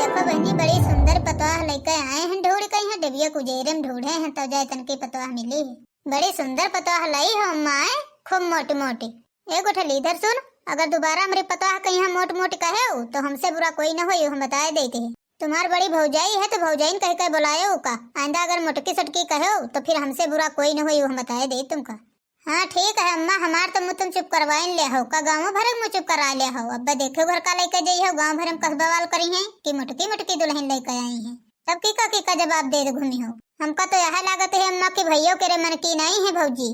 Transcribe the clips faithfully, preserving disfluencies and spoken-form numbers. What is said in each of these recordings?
देखो बहनी, बड़ी सुंदर पतोह लइके आए हैं ढूंढ के, यहाँ डेबिया कुजेरे में ढूंढे हैं तो जाए तनकी पतोह मिली है। बड़ी सुंदर पतोह लाई हो अम्मा, आए खूब मोटी मोटी। ए गोठली, इधर सुन, अगर दोबारा हमरी पतोह के यहाँ मोट मोट कहेउ तो हमसे बुरा कोई न होई, हम बताए देते हैं। तुम्हार बड़ी भौजाई है तो भौजाइन कह के बुलाएउ का, आइंदा अगर मोटकी सटकी कहेउ तो फिर हमसे बुरा कोई न होई, हम बताए दे तुमका। हाँ ठीक है अम्मा, हमार तो मुँह तुम चुप करवाइन ले हो, का गाँव भर मुँह चुप करा ले हो। अब देखे घर का लइके जाई हो, गाँव भर में कस बवाल करी हैं कि मोटकी मोटकी दुलहिन लइके आई हैं। तब की का की का जवाब दे घूमी हो। हमका तो यह लागत है अम्मा कि भइयो के रे मन की नहीं है भौजी।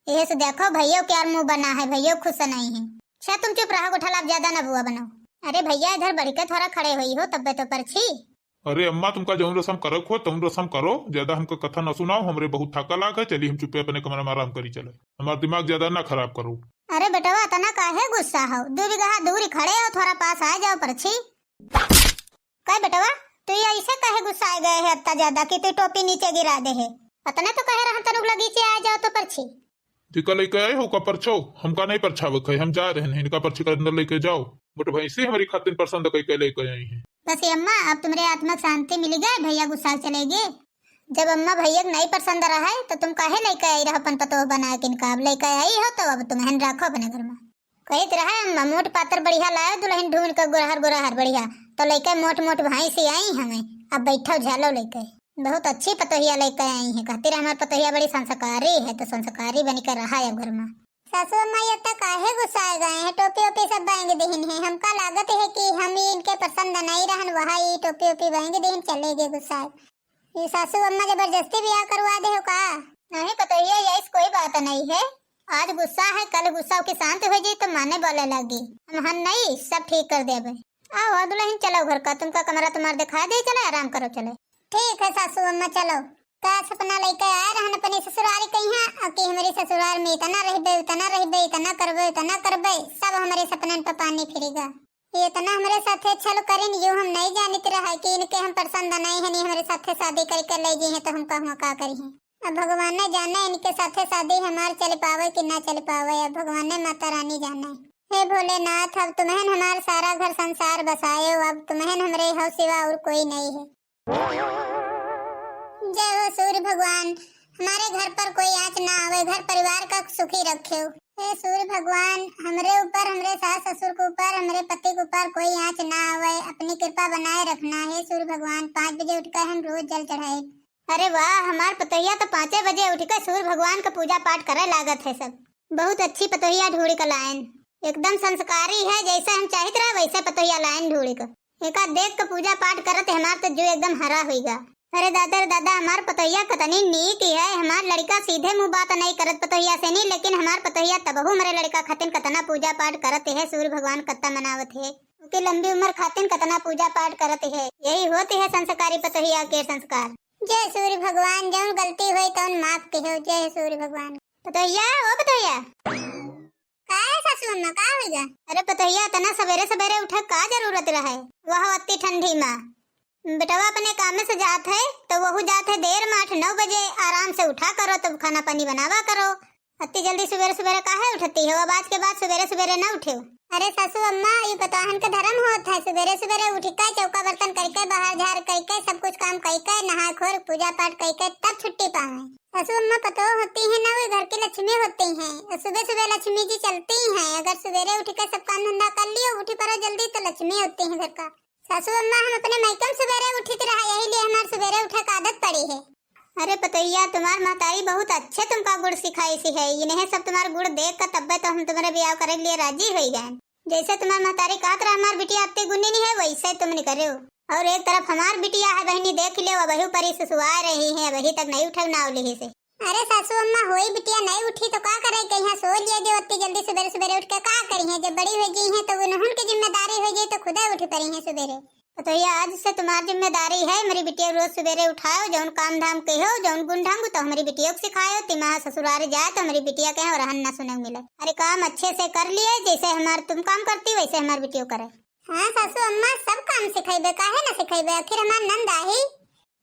यह से देखो भइयो के यार मुँह बना है, भइयो खुश नहीं है। अच्छा तुम चुप रहा गोठला, अब ज्यादा ना बुआ बनाओ। अरे भइया इधर बढ़ के थोड़ा खड़े होई हो तब्बे तो परछी। अरे अम्मा, तुमका जौन रसम करक हो तौन रसम करो, ज्यादा हमका कथा न सुनाओ, हमरे बहुत थका लाग है। चली हम चुप्पे अपने कमरा में आराम करी चले, हमार दिमाग ज्यादा ना खराब करो। अरे बेटवा इतना काहे गुस्सा हो, दू बीघा दूरी खड़े हो, थोड़ा पास आ जाओ परछी। का बेटवा, तू ये ऐसे काहे गुस्सा आ गए है इतना ज्यादा कि तू टोपी नीचे गिरा दे है? इतने तो कहे रहन तनुक लगीचे आ जाओ तो परछी। जेका लइके आए हो का परछो, हमका नहीं परछावे के है, हम जा रहे हैं, इनका परछी कर अंदर लइके जाओ। मोट भैंसी हमरी खातिर पसंद कइके लइके आई हैं। बस ये अम्मा, अब तुम्हरे आत्मा के शांति मिली गए, भइया गुस्सा चले गए। जब अम्मा भइया के नहीं पसंद रहा है तो तुम काहे लइके आई रहो अपन पतोह बना के इनका, अब लइके आई हो तो अब तुम्हें रखो अपने घर में। कहित रहा अम्मा मोट पातर बढ़िया लायो दुलहिन ढूंढ के, गुरहर गुरहर बढ़िया, तो लइके मोट मोट भैंसी आई हमें, अब बैठो झालो लइके। बहुत अच्छी पतोहिया लइके आई हैं, कहती रहे हमार पतोहिया बड़ी संस्कारी है, तो संस्कारी बन के रहा है घर में। सासू अम्मा ये तो काहे गुस्साए गए हैं, टोपी ओपी सब बांग दिहिन है, हमका लागत है कि हम ही इनके पसंद नहीं रहन, वहा ये टोपी ओपी बांग दिहिन चले गए गुस्साए। ये सासू अम्मा जबरदस्ती ब्याह करवा दे हो का? नहीं पतोहिया, ये ऐस कोई बात नहीं है, आज गुस्सा है, कल गुस्सा के शांत हो जाई तो माने बोले लागी, हम हन नहीं, सब ठीक कर देबे। आओ, आओ दुलहिन, चलो घर का, तुमका कमरा तुम्हार दिखा दे, चले आराम करो, चले। ठीक है सासू अम्मा, चलो। का सपना लइके आए रहन अपने ससुरारी कहिया, अ कि हमरे ससुरार में इतना रहबे, उतना रहबे, इतना करबे, उतना करबे, सब हमरे सपनन पे पानी फिरेगा। ये इतना हमरे साथे छल करिन, यो हम नहीं जानित रहा कि इनके हम पसंद नहीं है, नहीं हमरे साथे शादी करके ले जी हैं तो हम कहूँ का करी हैं। अब भगवान ने जाने इनके साथे शादी हमार चल पावे कि ना चल पावे, अब भगवान ने माता रानी जाने। हे भोलेनाथ, अब तुम्हें हमार सारा घर संसार बसाए, अब तुम्हें हमरे हो सिवा और कोई नहीं है। जय हो सूर्य भगवान, हमारे घर पर कोई आँच ना आवे, घर परिवार का सुखी रखेउ। हे सूर्य भगवान, हमरे ऊपर, हमरे सास ससुर के ऊपर, हमरे पति के ऊपर कोई आँच ना आवे, अपनी कृपा बनाए रखना। हे सूर्य भगवान, पाँच बजे उठ कर हम रोज जल चढ़ाए। अरे वाह, हमार पतोहिया तो पाँचे बजे उठ के सूर्य भगवान का पूजा पाठ करे लागत है सब। बहुत अच्छी पतोहिया ढूंढ के लायन, एकदम संस्कारी है, जैसे हम चाहित रहे वैसे पतोहिया लायन ढूंढ के। एका देख के पूजा पाठ करत हमार तो जो एकदम हरा होइगा। अरे दादा रे दादा, हमार पतोहिया कतनी नीक है, हमार लड़का सीधे मुंह बात नहीं करत पतोहिया से नहीं, लेकिन हमार पतोहिया तबहू हमरे लड़का खातिन कतना पूजा पाठ करत है, सूर्य भगवान कत्ता मनावत है, उनकी लंबी उम्र खातिन कतना पूजा पाठ करत है। यही होत है संस्कारी पतोहिया के संस्कार। जय सूर्य भगवान, जौन गलती होई तौन माफ कहो। जय सूर्य भगवान। पतोहिया, ओ पतोहिया। का है सासू अम्मा, का होइगा? अरे पतोहिया, इतना सवेरे सवेरे उठे का जरूरत रहे, वह अत्ती ठंडी मा। बेटवा अपने काम से जात है तो वहू जात है देर मा, आठ नौ बजे। आराम से उठा करो, तब खाना पानी बनावा करो। अत्ती जल्दी सुबेरे सुबेरे काहे उठती हो? अब आज के बाद सुबेरे सुबेरे ना उठेउ। अरे सासू अम्मा, ये पतोहन के धर्म होत है, सुबेरे सुबेरे उठ के चौका बर्तन करके, बाहर झाड़ करके, सब कुछ काम करके, नहा खोर पूजा पाठ करके तब छुट्टी पावे। सासू अम्मा पतोह होती हैं ना, वो घर की लक्ष्मी होती हैं, और सुबह सुबह लक्ष्मी जी चलती हैं। अगर सुबेरे उठ के सब काम धंधा कर लियो, उठी पड़ो जल्दी तो लक्ष्मी होती हैं घर का। सासू अम्मा, हम अपने मायके में सुबेरे उठित रहा, यही लिए हमार सुबेरे उठे का आदत पड़ी है। अरे पतोहिया, तुम्हार महतारी बहुत अच्छे तुमका गुण सिखाई सी है, इन्हें सब तुम्हार गुण देख कर तब्बे तो हम तुम्हारे ब्याह करे के लिए राजी हुई गए। जैसे तुम्हार महतारी कहत रहा हमार बिटिया अत्ती गुनी नहीं है, वैसे तुम नहीं करे हो। और एक तरफ हमार बिटिया है बहनी, देख ले, वही परी सुसुआ रही है, वही तक नहीं उठल नाव लिही से। अरे सासू अम्मा, होई बिटिया नहीं उठी तो का करे, कहीं सो लिए जो अत्ती जल्दी सुबेरे सुबेरे उठ के का करी है, जब बड़ी हो गई है तो उन्होंने की जिम्मेदारी हो गई तो खुदे उठी पड़ी है सुबेरे। पतोहिया, आज से तुम्हार जिम्मेदारी है, मेरी बिटिया रोज सुबेरे उठाओ, जौन काम धाम कहो, जौन गुण ढंग तो हमारी बिटिया को सिखाओ, तिमाह ससुराल जाए तो हमारी बिटिया के और रहन ना सुने मिले। अरे काम अच्छे से कर लिए, जैसे हमार तुम काम करती वैसे हमार बिटियो करे। हाँ सासू अम्मा, सब काम सिखाइबे, काहे ना सिखाइबे, आखिर हमार नंद आही।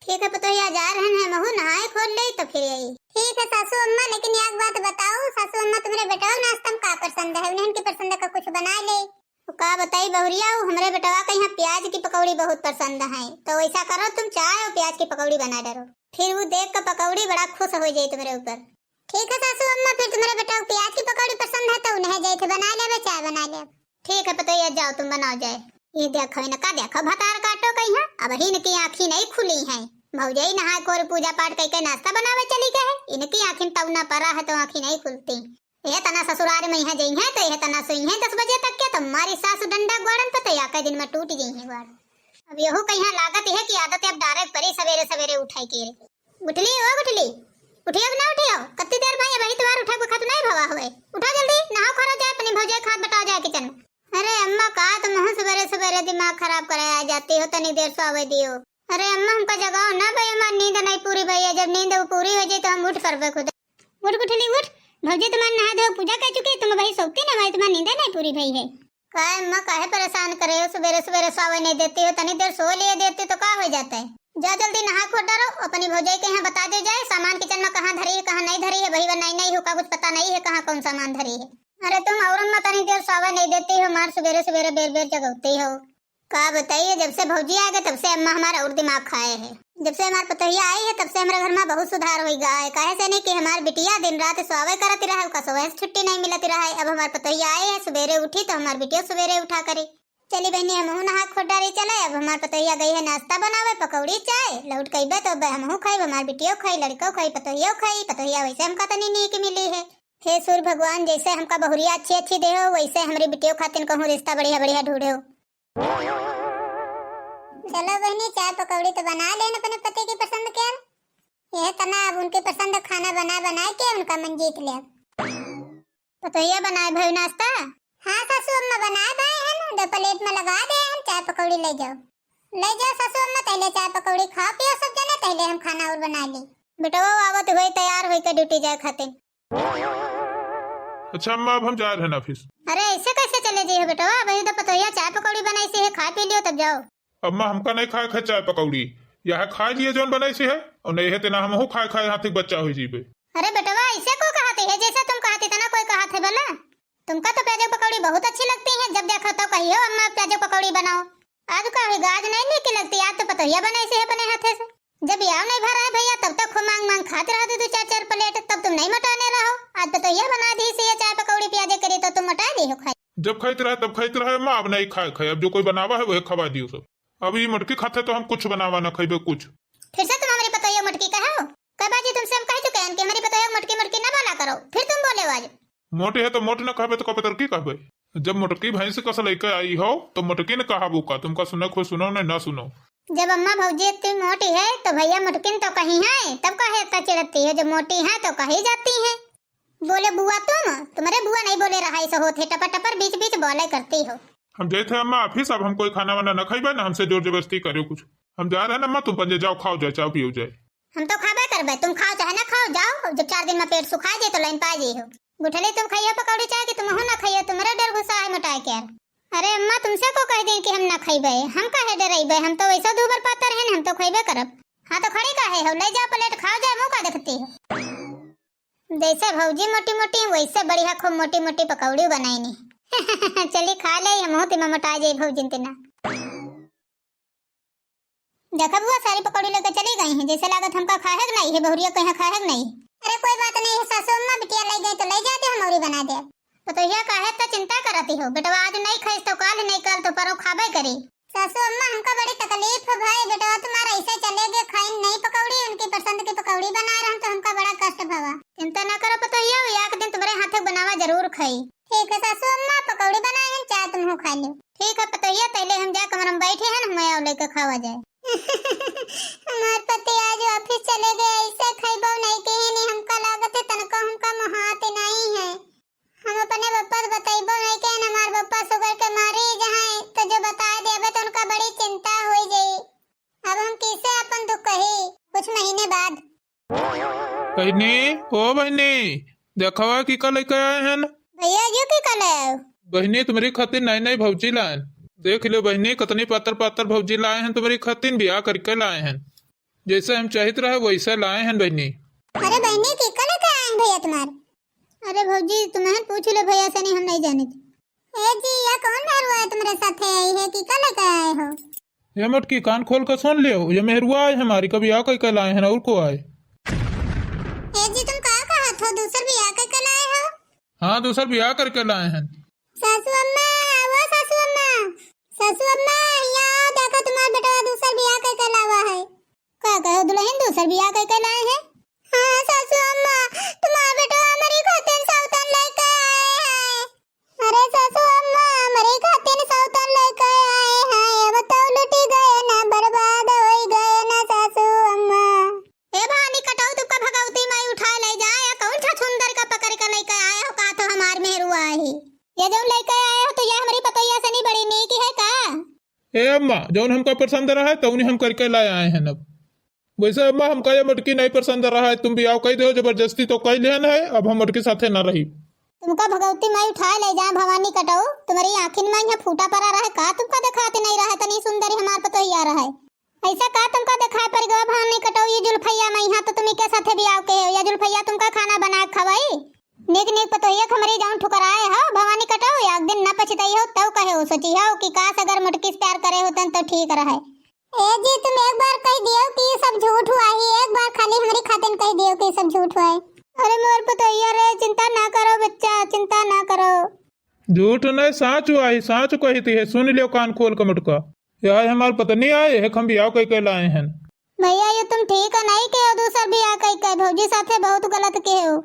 ठीक है पतोहिया, जा रहन है, महू नहाए खोल ले तो फिर आई। ठीक है सासू अम्मा, लेकिन एक बात बताओ सासू अम्मा, तुम्हारे बेटवा के नाश्ता में का पसंद है, उन्हें की पसंद का कुछ बना ले। तो का बताई बहुरिया, वो हमरे बेटवा के यहाँ प्याज की पकौड़ी बहुत पसंद है। तो वैसा करो, तुम चाय और प्याज की पकौड़ी बना डरो, फिर वो देख के पकौड़ी बड़ा खुश हो जाई तुम्हारे ऊपर। ठीक है सासू अम्मा, फिर तुम्हारे बेटा को प्याज की पकौड़ी पसंद है तो उन्हें जाए थे बना ले, चाय बना ले। ठीक है पतोहिया, जाओ तुम बनाओ जाए। ये देखो इनका, देखो भतार काटो कहीं है, अब ही इनकी आँखी नहीं खुली है। भौजाई नहाए कोर पूजा पाठ करके नाश्ता बनावे चली गए, इनकी आँखी तब ना परा है तो आँखी नहीं खुलती। यह तना ससुराल में यहाँ जई है तो यह तना सोई है दस बजे तक के, तो मारी सासु डंडा ग्वाड़न पे तो या के दिन में टूट गई है ग्वाड़। अब यहू कहीं लागत है कि आदत अब डायरेक्ट परी सवेरे सवेरे उठाई के रे। गुठली, ओ गुठली, उठियो कि ना उठियो? कत्ती देर भई, अबही तोहार उठे के वक्त नहीं भवा होए। उठो जल्दी, नहाओ खोरो जाए, अपनी भौजाई खात बटाओ जाए किचन में। अरे अम्मा, का तुम हूँ सवेरे सवेरे दिमाग खराब करे आ जाती हो, तनी देर सोवे दियो। अरे अम्मा, हमका जगाओ ना भाई, हमार नींद नहीं पूरी भई है, जब नींद वो पूरी हो जाए तो हम उठ परबे खुद। उठ गुठली उठ, भौजी तुम्हार नहा धो पूजा कर चुकी है, तुम भाई सोती ना भाई, तुम्हार नींद नहीं पूरी भई है। काय अम्मा, काहे परेशान करे हो? सुबेरे सुबेरे सोवे नहीं देती हो, तनी देर सो लिए देती तो का हो जाता है? जा जल्दी नहा खोर डारो, अपनी भौजाई के यहाँ बता दे जाए, सामान किचन में कहाँ धरी है, कहाँ नहीं धरी है, वही बनाई नहीं हो का, कुछ पता नहीं है कहाँ कौन सामान धरी है। अरे तुम और अम्मा तनी देर सोवे नहीं देती हो, मार सुबेरे सुबेरे बेर बेर जगौती हो। का बताइए, जब से भौजी आ गए तब से अम्मा हमारा और दिमाग खाए है। जब से हमार पतोहिया आई है तब से हमारे घर में बहुत सुधार हो गया है। काहे से नहीं कि हमार बिटिया दिन रात सोवे करत रहा है, ओका सोवे से छुट्टी नहीं मिलत रहा है। अब हमार पतोहिया आई है, सुबेरे उठी तो हमार बिटिया सुबेरे उठा करे। चली बहनी, हमहू नहा खोर डारी चले। अब हमार पतोहिया गई है नाश्ता बनावे, पकौड़ी चाय, लौट के अइबे तो अब हमहू खाई, हमार बिटियो खाई, लड़को खाई, पतोहियो खाई। पतोहिया वैसे हमका तनी नीक मिली है। हे सूर्य भगवान, जैसे हमका बहुरिया अच्छी अच्छी दे हो, वैसे हमरी बिटियो खातिन कहूँ रिश्ता बढ़िया बढ़िया ढूंढो। चलो बहनी, चाय पकौड़ी तो बना लेन अपने पति की पसंद के। यह तना अब उनकी पसंद खाना बना बना के उनका मन जीत ले। पतोहिया बनाए भई नाश्ता? हाँ सासू अम्मा, बनाए भई है ना, दो प्लेट में लगा दे है, चाय पकौड़ी ले जाओ। ले जाओ सासू अम्मा, पहले चाय पकौड़ी खाओ पियो सब जने, पहले हम खाना और बना ली। बेटवा आवत हुए तैयार होई के ड्यूटी जाए खातिर। अच्छा अम्मा, अब हम जा रहे हैं ऑफिस। अरे ऐसे कैसे चले जाइए बेटवा, अभी तो पतोहिया चाय पकौड़ी बनाई सी है, खा पी लियो तब जाओ। अम्मा, हमका नहीं खाए खाए चाय पकौड़ी, यह खाए लिए जौन बनाई सी है, और नहीं है तेना हमहू खाए खाए हाथी के बच्चा हो जीबे। अरे बेटवा, ऐसे को कहते है, जैसे तुम कहते तना कोई कहत है बोला। तुमका तो प्याज की पकौड़ी बहुत अच्छी लगती है, जब देखो तो कहियो अम्मा प्याज की पकौड़ी बनाओ। आज का हुई, आज नहीं नीक लगती, आज तो पतोहिया बनाई सी है अपने हाथे से। जब याव नहीं भरा है भैया, तब तक खूब मांग मांग खात रहो दो दो चार चार प्लेट, तब तुम नहीं मोटाने रहो। आज पतोहिया बना दी सी ये चाय पकौड़ी प्याज करी तो तुम मोटा दी हो खाई। जब खाइत रहे तब खाइत रहे अम्मा, अब नहीं खाए खाए, अब जो कोई बनावा है वही खवा दियो सब। अब ये मोटकी खाते तो हम कुछ बनावा ना खइबे कुछ। फिर से तुम हमारी पतोहिया मोटकी कहो? कई बाजी तुमसे हम कह चुके हैं कि हमारी पतोहिया मोटकी मोटकी ना बोला करो, फिर तुम बोले हो आज। मोटी है तो मोट न कहबे तो का पतरकी कहबे? जब मोटकी भैंस कस लइके आई हो तो मोटकी न कहाबू का? तुमका सुने को सुनो न ना सुनो। जब अम्मा भौजी इतनी मोटी है तो भैया मोटकिन तो कही है, तब काहे इतना चिढ़ती है? जब मोटी है तो कही जाती है। बोले बुआ तुम, तुम्हारे बुआ नहीं बोले रहा ऐसा होत है, टपर टपर बीच बीच बोले करती हो। हम जाइत है अम्मा ऑफिस, अब हम कोई खाना वाना न खइबे, न हमसे जोर जबरदस्ती करियो कुछ। हम जा रहे हैं अम्मा, तुम पंजे जाओ, खाओ जाए, चाय पियो जाए। हम तो खाबे करबे, तुम खाओ चाहे ना खाओ, जाओ, जब चार दिन में पेट सुखा जाए तो लाइन पा जाइए हो। गुठली तुम खाइयो पकौड़ी चाय कि तुम हो ना खाइयो, तुम्हारे डर गुस्सा है मोटाए के यार। अरे अम्मा, तुमसे को कह दें कि हम ना खइबे, हम काहे डरइबे, हम तो वैसे दूबर पातर हैं, हम तो खइबे करब। हाँ तो खड़ी काहे हो, ले जाओ प्लेट खाओ जाए, मुँह का देखती हो। जैसे भौजी मोटी मोटी वैसे बढ़िया खूब मोटी मोटी पकौड़ी बनाई नी। चली खा ले, हम होती में मोटा जाए भौजी तिना। देखा बुआ, सारी पकौड़ी लेके चली गई हैं, जैसे लागत हमका खाए के नहीं है, बहुरिया कहीं खाए के नहीं। अरे कोई बात नहीं है सासू अम्मा, बिटिया ले गई तो ले जाते, हम औरी बना दे। पतोहिया काहे इतना चिंता करती हो? बेटवा आज नहीं खाइस तो काल, नहीं काल तो परो खाबे करी। सासू अम्मा, हमका बड़ी तकलीफ है भाई, बेटवा तुम्हारा ऐसे चले गए, खाइन नहीं पकौड़ी, उनकी पसंद की पकौड़ी बना रहन तो हमका बड़ा कष्ट भवा। चिंता ना करो पतोहिया, वो एक दिन तुम्हारे हाथे बनावा जरूर खाई। ठीक है सासू अम्मा, पकौड़ी बनाए हैं, चाय तुम हो खा लो। ठीक है पतोहिया, पहले हम जाए कमरा में बैठे हैं, हम आओ लेके खावा जाए। हमार पति आज ऑफिस चले गए, ऐसे खइबो नहीं कहे नहीं, हमका लागत है तनको हमका मोहात नहीं है। हम अपने बप्पा से बतइबो नहीं कहे, हमार बप्पा शुगर के मारे जहाँ तो जो बता देबे तो उनका बड़ी चिंता हो जाई। अब हम किसे अपन दुख कही? कुछ महीने बाद। बहिनी, ओ बहिनी, देखवा की का लेके आए हैं? भैया जी की का ले आए हो? बहिनी, तुम्हारी खातिर नई नई भौजी लाए हैं। देख लो बहिनी, कितनी पातर पातर भौजी लाए हैं तुम्हारी खातिर, ब्याह करके लाए हैं। जैसे हम चाहित रहे वैसे लाए हैं बहिनी। अरे बहिनी, की का लेके आए हैं भैया तुम्हारे? अरे भौजी, तुम्हें पूछ लो भैया से, नहीं हम नहीं जाने। ए जी, यह कौन मेहरुआ है तुम्हारे साथे आई है, की का लेके आए हो? ए मोटकी, कान खोल के सुन लियो, ये मेहरुआ आए हमारी, कभी आ कई के लाए हैं ना, और को आए। ए जी, तुम का कहत हो? दूसर बियाह कई के लाए हो? हाँ, दूसर बियाह करके लाए हैं। सासू अम्मा, वो सासू अम्मा, सासू अम्मा, यहाँ आओ, देखो तुम्हार बेटवा दूसर बियाह कई के लावा है। का कहो दुल्हन, दूसर बियाह कई के लाए हैं? हाँ सासू अम्मा, तुम्हार बेटवा हमारी खातिर सौतन लेके आए हैं। अरे सासू अम्मा, हमरे खातिर सौतन लेके आए हैं, अब तो लुटी गए ना, बर्बाद होई गए ना सासू अम्मा। ए भवानी कटऊ, तुमका भगवती माई उठाए ले जाए, या कौन छछुंदर का पकड़ के लेके आए हो, का तो हमार मेहरुआ है। ये जौन लेके आए हो तो ये हमारी पतोहिया से नहीं बड़ी नीक है का? ए अम्मा, जौन हमका पसंद रहा है तौनी हम करके लाए आए हैं। अब वैसे अम्मा, हमका ये मटकी नहीं पसंद रहा है, तुम बियाह कई दो जबरदस्ती तो कई लेन है, अब हम मटकी साथे ना रही। तुमका भगवती माई उठाए ले जाए भवानी कटऊ, तुम्हारी आँखिन में यहाँ फूटा पड़ा रहे का? तुमका देखाते नहीं रहे तनी सुंदरी हमार पतोहिया रहे, ऐसा का तुमका देखाए पड़ गवा भवानी कटऊ? ये जुल्फैया में यहाँ तो तुम्ही के साथे बियाह के हो, या जुल्फैया तुमका खाना बना के खवाई? नीक नीक पतोहिया के हमरी जौन ठुकराए हो भवानी कटऊ, एक दिन न पछताई हो तब कहे हो, सोची हो कि काश अगर मटकी से प्यार करे होतन तो ठीक रहे। ए जी, तुम एक बार कह दियो कि ये सब झूठ हुआ ही, एक बार खाली हमारी खातिर कह दियो कि ये सब झूठ हुआ है। अरे मोर पतोहिया रे, चिंता ना करो बच्चा, चिंता ना करो। झूठ नहीं, साँच हुआ ही, साँच कही थी है, सुन लियो कान खोल के मोटका। यह है हमार पत्नी आए, है हम बियाह कई के लाए हैं। भैया, ये तुम ठीक है नहीं के हो, दूसर बियाह कई के भौजी साथे बहुत गलत के हो।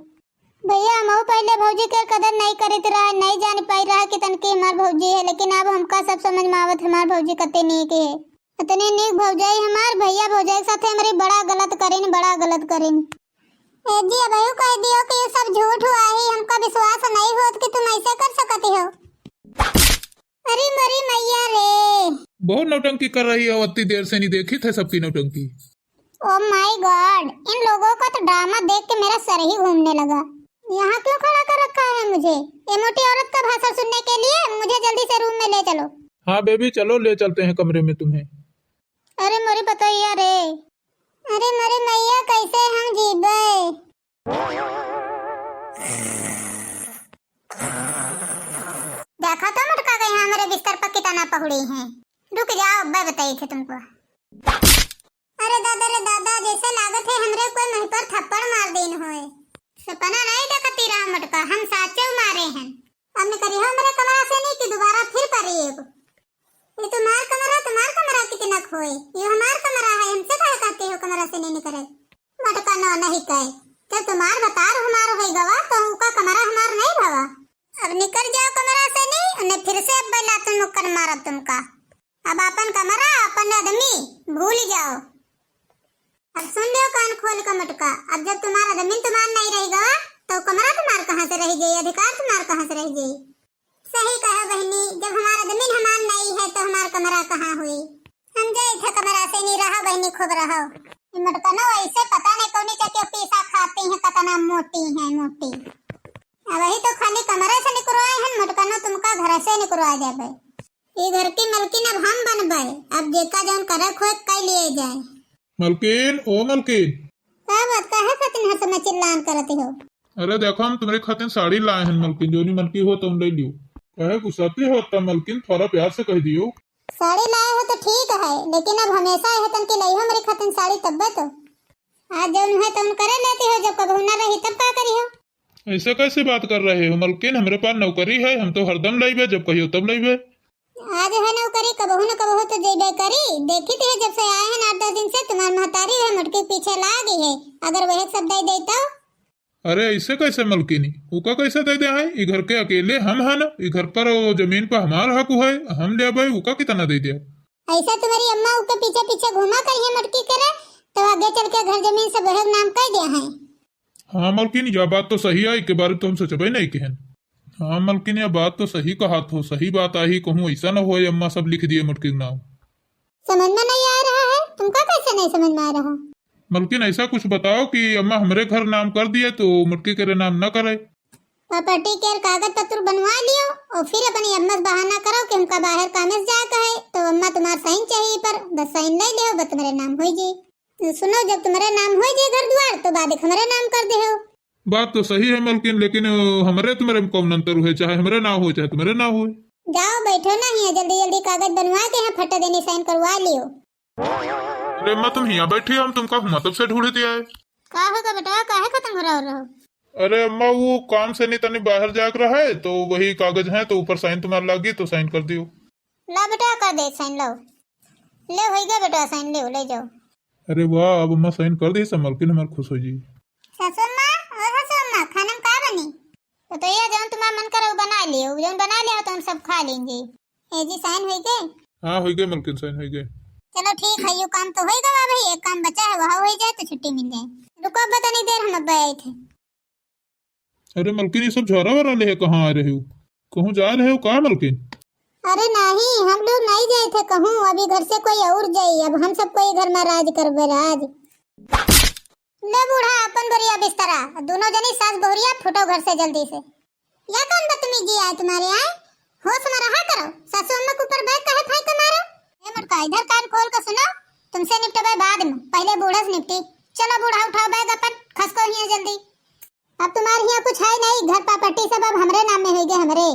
भैया, हमहू पहले भौजी के कदर नहीं करित रहा, नहीं जान पाई रहा कि तनकी हमार भौजी है, लेकिन अब हमका सब समझ में आवत हमार भौजी कते नीक है। इतनी नीक भौजाई हमार, भैया भौजाई के साथे हमारी बड़ा गलत करेन, बड़ा गलत करेन। ए जी, अब यूं कह दियो कि ये सब झूठ हुआ है, हमका विश्वास नहीं होत कि तुम ऐसे कर सकती हो। अरे मरी मैया रे। बहुत नौटंकी कर रही हो, इतनी देर से नहीं देखी थे सबकी नौटंकी। Oh my God, इन लोगों का तो ड्रामा देख के मेरा सर ही घूमने लगा। यहाँ क्यों खड़ा कर रखा है मुझे? ये मोटी औरत का भाषण सुनने के लिए? मुझे जल्दी से रूम में ले चलो। हाँ बेबी, चलो ले चलते हैं कमरे में तुम्हें। अरे मोरी पतोहिया रे। अरे मोरी मैया, कैसे हम जीबे? देखा तो मोटका गई हमरे बिस्तर पर कितना पहुड़ी हैं। रुक जाओ, अब्बे बताई थे तुमको। अरे दादा रे दादा, जैसे लागत है हमरे कोई मुँह पर थप्पड़ मार देन होए। सपना नहीं देखती रहा मोटका, हम साचे मारे हैं। अब निकरी हो हमरे कमरा से नहीं कि दोबारा फिर परी एगो। ये तुम्हार कमरा, तुम्हार कमरा कितना खोए, ये हमार कमरा है, हमसे काहे कहते हो कमरा से नहीं निकरे? मटका ना नहीं कहे, जब तुम्हार बतार हमार होई गवा तो उनका कमरा हमार नहीं भवा। अब निकल जाओ कमरा से नहीं, उन्हें फिर से अब बैला तुम मुक्कन मारब तुमका। अब अपन कमरा, अपन आदमी भूल जाओ। अब सुन लियो कान खोल के मटका, अब जब तुम्हारा जमीन तुम्हार नहीं रह गवा, तो कमरा तुम्हार कहाँ से रह जाई, अधिकार तुम्हार कहाँ से रह जाई? सही कहो बहनी, जब हमारा जमीन हमार नहीं है, तो हमार कमरा कहाँ हुई? हम जाई थे कमरा से नहीं रहो बहनी, खूब रहो। ई मटका न ऐसे पता नहीं कौनी चक्की पीसा खाती हैं, कतना मोटी हैं, मोटी। अब वही तो खाली कमरे से निकरवाए हैं, मटका न तुमका घर से निकरवा जाबे। ये घर की मलकिन अब हम बनबे, अब जेका जौन करे खोए कई लिए जाए। मलकिन, ओ मलकिन। का बात, काहे खातिर हर समय चिल्लान करत हो? अरे देखो, हम तुम्हारे खातिर साड़ी लाए हैं मलकिन, जोनी मन की हो तुम ले लियो। काहे गुस्साती हो तब मलकिन, थोड़ा प्यार से कह दियो। साड़ी लाए हो तो ठीक है, लेकिन अब हमेशा यह तन की लाई हो मेरे खातिर साड़ी तब्बे तो। आज जौन है तौन करे लेती हो, जब कबहू ना रही तब का करी हो? ऐसे कैसे बात कर रहे हो मलकिन, हमरे पास नौकरी है, हम तो हरदम लइबे, जब कहियो तब लइबे। आज है नौकरी, कबहू न कबहू तो जइबे करी। देखी थे जब से आए हैं आठ दस दिन से, तुम्हार महतारी वह मटकी के पीछे लागी है, अगर वह सब दे दे तो। अरे ऐसे कैसे मलकिनी, उका कैसे दे दे है? ई घर के अकेले हम है ना, ई घर पर वो जमीन पर हमार हक है, हम लेबे, उका कितना दे दे? ऐसा तुम्हारी अम्मा उके पीछे पीछे घूमा करी है मटकी करे, तो आगे चल के घर जमीन सब वह नाम कर दिया है। हाँ मलकिन, यह बात तो सही है, इके बारे तो हम सोचबे नहीं किहन। हाँ मलकिन, यह बात तो सही कहत हो, सही बात आही, कहूँ ऐसा न होए अम्मा सब लिख दिए मटकी के नाम। समझ में नहीं आ रहा है, तुमका कैसे नहीं समझ में आ रहा? मलकिन, ऐसा कुछ बताओ कि अम्मा हमरे घर नाम कर दिए तो मटकी के नाम न करे। प्रॉपर्टी के कागज पत्र बनवा लियो और फिर अपनी अम्मा से बहाना करो कि हमका बाहर कामे से जाए का है, तो अम्मा तुम्हार साइन चाहिए पर बस साइन ले लियो, बस तुम्हारे नाम हो जाए। सुनो, जब तुम्हारे नाम हो जाए घर द्वार, तो बाद एक हमारे नाम कर दे हो। बात तो सही है मलकिन, लेकिन, अ, हमरे तुम्हारे में कौन अंतर हुए, चाहे हमरे नाम हो, चाहे तुम्हारे नाम हो। जाओ बैठो ना हियाँ, जल्दी जल्दी कागज बनवा के हियाँ फट्टा देनी साइन करवा लियो। अरे अम्मा, तुम हियाँ बैठी हो, हम तुमका हुआँ तब से ढूंढत आए। का होगा बेटवा, काहे खतम हो रहो? अरे अम्मा, वो काम से नहीं तनी बाहर जाके रहे, तो वही कागज है, तो ऊपर साइन तुम्हार लागी, तो साइन कर दियो। ला बेटा, कर दे साइन, लो। ले, होई गया बेटा साइन, ले, ले जाओ। अरे वाह, अब अम्मा साइन कर दी, सब मलकिन हमार खुश हो जी। सासू अम्मा, ओ सासू अम्मा, खाना में का बनी? तो, तो ये जौन तुम्हारा मन करे वो बना लियो, जौन बना लिया हो तो हम सब खा लेंगे। ए जी, साइन होई गए? हाँ, होई गए मलकिन, साइन होई गए। चलो ठीक है, यो काम तो होई गवा भाई, एक काम बचा है, वह होई जाए तो छुट्टी मिल जाए। रुको अब तनी देर, हम अब आए थे। अरे मलकिन, ये सब झोरा वोरा ले कहाँ आ रहे हो? कहूँ जा रहे हो का मलकिन? अरे नहीं, हम लोग नहीं जाए थे कहूँ, अभी घर से कोई और जाई, अब हम सब कोई घर में राज करबे राज। ले बूढ़ा, अपन बोरिया बिस्तरा, दोनों जनी सास बहुरिया फूटो घर से जल्दी से। या कौन बदतमीजी आए तुम्हारे आए? होश में रहा करो, सासू अम्मा के ऊपर बैग काहे फेंक के मारो? ए मोटका, इधर कान खोल के सुनो, तुमसे निपटबे बाद में, पहले बूढ़ा से निपटी। चलो बूढ़ा, उठाओ बैग अपन, खसको हियाँ जल्दी। अब तुम्हारे हियाँ कुछ है नहीं, घर प्रॉपर्टी सब अब हमरे नाम में होई गए, हमरे।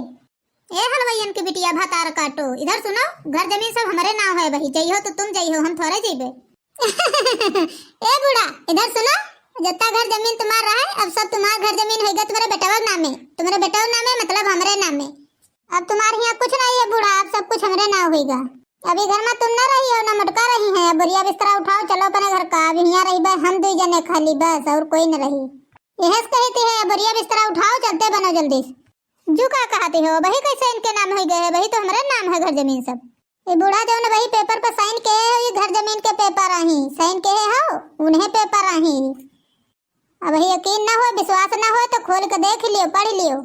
ए हलवाइयन के बिटिया भतार काटो, इधर सुनो, घर जमीन सब हमरे नाम है बही, जइहो तो तुम जइहो, हम थोड़े जइबे। ए बूढ़ा, इधर सुनो, जितना घर जमीन तुम्हार रहा है, अब सब तुम्हार घर जमीन होई गए तुम्हारे बेटवा के नामे, तुम्हारे बेटवा के नामे मतलब हमरे नामे। अब तुम्हारे हियाँ कुछ नहीं है बूढ़ा, अब सब कुछ हमरे नाम होई गा। अभी घर में तुम ना रही हो, ना मोटका रही है। अब बोरिया बिस्तरा उठाओ, चलो अपने घर का। अब हियाँ रही बे हम दुई जने खाली, बस और कोई न रही। यह से कहती है, "बोरिया बिस्तरा उठाओ, चलते बनो जल्दी से।" जू का कहती हो, वही कैसे इनके नाम होई गए है, वही तो हमरे नाम है घर जमीन सब। ये बूढ़ा जौन वही पेपर पर साइन के है, ये घर जमीन के पेपर आही, साइन के है हो, उन्हें पेपर आही। अब ही यकीन ना हो, विश्वास ना हो तो खोल के देख लियो, पढ़ लियो।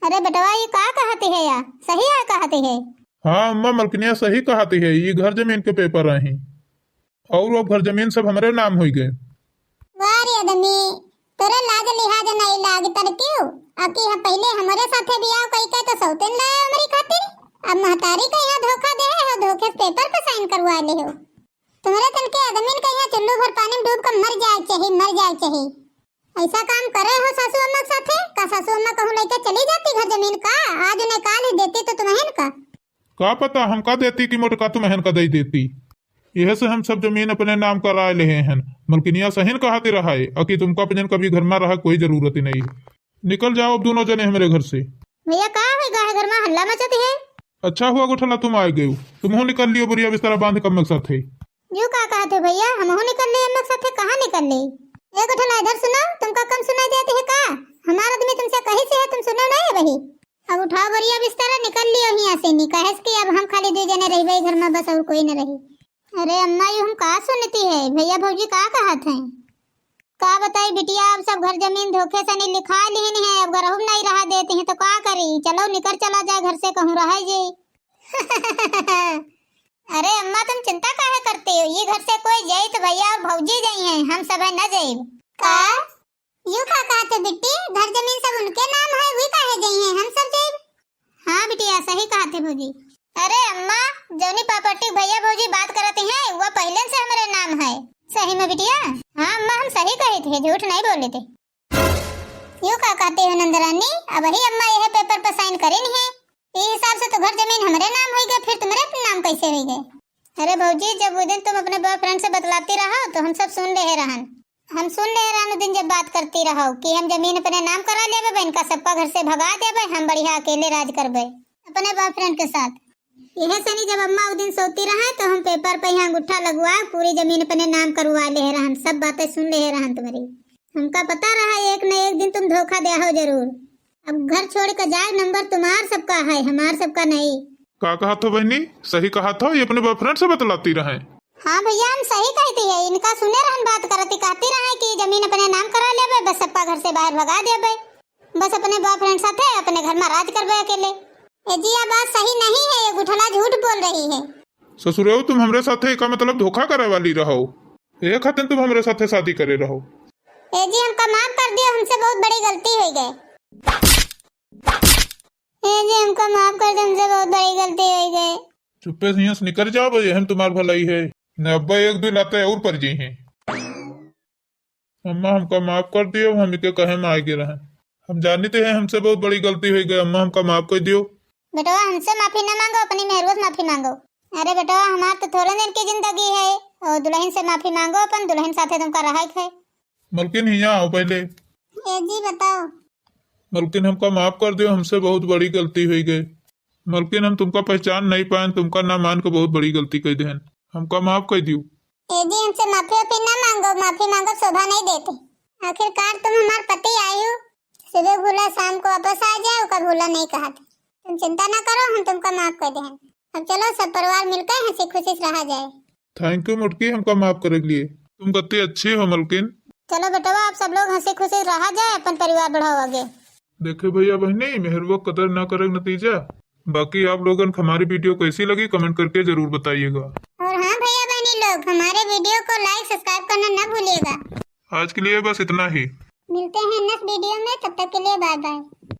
अरे बेटवा, ये का कहती है या? सही है कहती है? हाँ अम्मा, मलकिनिया सही कहती है, ये घर जमीन के पेपर आही और वो घर जमीन सब हमरे नाम होई गए। वाह रे आदमी, तोरे लाज लिहाज नहीं लाग तर क्यों? आकी हम पहले हमरे साथे बियाह कई के तो सौतेन लाए हमरी खातिर, अब महतारी के यहाँ धोखा दे हो, धोखे से पेपर पे साइन करवा ले हो। तुम्हरे तन के आदमीन के यहाँ चुल्लू भर पानी में डूब कर मर जाए चाही, मर जाए चाही। ऐसा काम करे हो सासू अम्मा के साथे? का सासू अम्मा कहूँ लेके चली जाती घर जमीन का? आज उन्हें काल ही देती तो तुम्हें का? का पता हमका देती कि मोटका तुम्हें का दे देती। यह से हम सब जमीन अपने नाम कराए लेहे हन। मलकिनिया सही न कहती रहा है, अकी तुमका अपने कभी घर में रहा कोई जरूरत ही नहीं। निकल जाओ अब दोनों जने हमरे घर से। भैया, का होई गा है घर में हल्ला मचत है? अच्छा हुआ गुठला तुम आ गए हो। तुम हो निकल लियो बोरिया बिस्तरा बांध कम्मे के साथे। यू का कहत है भैया, हम हो निकल ले अम्मा के साथे? कहाँ निकल ले? ए गुठला, इधर सुनो, तुमका कम सुनाई देती है का? हमारा आदमी तुमसे कही से है, तुम सुनो नहीं वही। अब उठाओ बोरिया बिस्तरा, निकल लियो हियाँ से, नी कहे से कि अब हम खाली दो जने रहबे घर में बस और कोई न रही। अरे अम्मा, यू हम का सुनती है, भैया भौजी का कहत हैं? का बताई बिटिया, अब सब घर जमीन धोखे से नहीं लिखा लिहिन है, अब घरहू में नहीं रहा देती हैं तो का करी? चलो निकर चला जाए घर से, कहूँ रह जाई। अरे अम्मा, तुम चिंता काहे करती हो? ये घर से कोई जाई तो भैया और भौजी जाई हैं, हम सब है न जाइब। का? यू का कहत है बिट्टी, घर जमीन सब उनके नाम है, वी काहे जाई हैं, हम सब जाइब। हाँ बिटिया, सही कहत है भौजी। अरे अम्मा, जौनी प्रॉपर्टी भैया भौजी बात करत हैं, वो पहले से हमरे नाम है। सही में बिटिया? हाँ अम्मा, हम सही कहित है, झूठ नहीं बोलित है। यू का कहती हो नंदरानी, अबही अम्मा यह पेपर पर साइन करिन है, ये हिसाब से तो घर जमीन हमरे नाम होई गए, फिर तुम्हरे नाम कैसे होई गए? अरे भौजी, जब वो दिन तुम अपने बॉयफ्रेंड से बतलाती रहो तो हम सब सुन रहे रहन। हम सुन रहे रहन उ दिन जब बात करती रहो कि हम जमीन अपने नाम करा लेबे, इनका सबका घर से भगा देबे, हम बढ़िया अकेले राज करबे अपने बॉयफ्रेंड के साथ। यह सनी जब अम्मा उ दिन सोती रहे तो हम पेपर पे यहाँ अंगूठा लगवा पूरी जमीन अपने नाम करवा ले रहन, सब बातें सुन ले रहन तुम्हारी। हमका पता रहा एक न एक दिन तुम धोखा दे हो जरूर। अब घर छोड़ के जाए, नंबर तुम्हार सबका है, हमार सबका नहीं। का कहत हो बहनी, सही कहत हो, ये अपने बॉयफ्रेंड से बतलाती रहे। हाँ भैया, हम सही कहती है, इनका सुने रहन बात करती, कहती रहे कि जमीन अपने नाम करा लेबे, बस सबका घर से बाहर भगा देबे, बस अपने बॉयफ्रेंड साथे अपने घर में राज करबे अकेले। ए जी, यह बात सही नहीं है, ये गुठला झूठ बोल रही है। ससुरेऊ, तुम हमरे साथे का मतलब धोखा करे वाली रहो, ये खातिर तुम हमरे साथे शादी करे रहो। ए जी, हमका माफ कर दियो, हमसे बहुत बड़ी गलती हो गई। ए जी, हमका माफ कर दे, हमसे बहुत बड़ी गलती हो गई। चुप्पे से यहाँ से निकल जाओ भाई, हम तुम्हार भलाई है। न अब्बा एक दो लाते और पड़ जाई हैं। अम्मा, हमका माफ कर दियो, हम इके कहे में आगे रहे। हम जानित है हमसे बहुत बड़ी गलती हो गई। अम्मा, हमका माफ कर दियो। बेटवा, हमसे माफी ना मांगो, अपनी मेहरुआ से माफी मांगो। अरे बेटवा, हमार तो थोड़े दिन की जिंदगी है, और दुल्हन से माफी मांगो, अपन दुल्हन साथे तुमका रहे के है। मलकिन, हियाँ आओ पहले। ए जी, बताओ। मलकिन, हमका माफ कर दियो, हमसे बहुत बड़ी गलती हुई गई। मलकिन, हम तुमका पहचान नहीं पाएन, तुमका ना मान के बहुत बड़ी गलती कर देहन, हमका माफ कर दियो। ए जी, हमसे माफी वाफी ना मांगो, माफी मांगो शोभा नहीं देते। आखिरकार तुम हमार पति आयु, सुबह भूला शाम को वापस आ जाए, ओका भूला नहीं कहा थे। तुम चिंता ना करो, हम तुमका माफ कर देहन। अब चलो, सब परिवार मिलकर हंसी खुशी से रहा जाए। Thank you मुटकी, हमका माफ करे के लिए। तुम कितनी अच्छी हो मलकिन। चलो बेटवा, आप सब लोग हंसी खुशी रहा जाए, अपन परिवार बढ़ाओ आगे। देखे भैया बहनी, मेहरुआ कदर ना करे के नतीजा। बाकी आप लोगन के हमारी video कैसी लगी, comment करके जरूर बताइएगा। और हाँ भैया बहनी लोग, हमारे video को like subscribe करना ना भूलिएगा। आज के लिए बस इतना ही। मिलते हैं next video में, तब तक के लिए bye bye।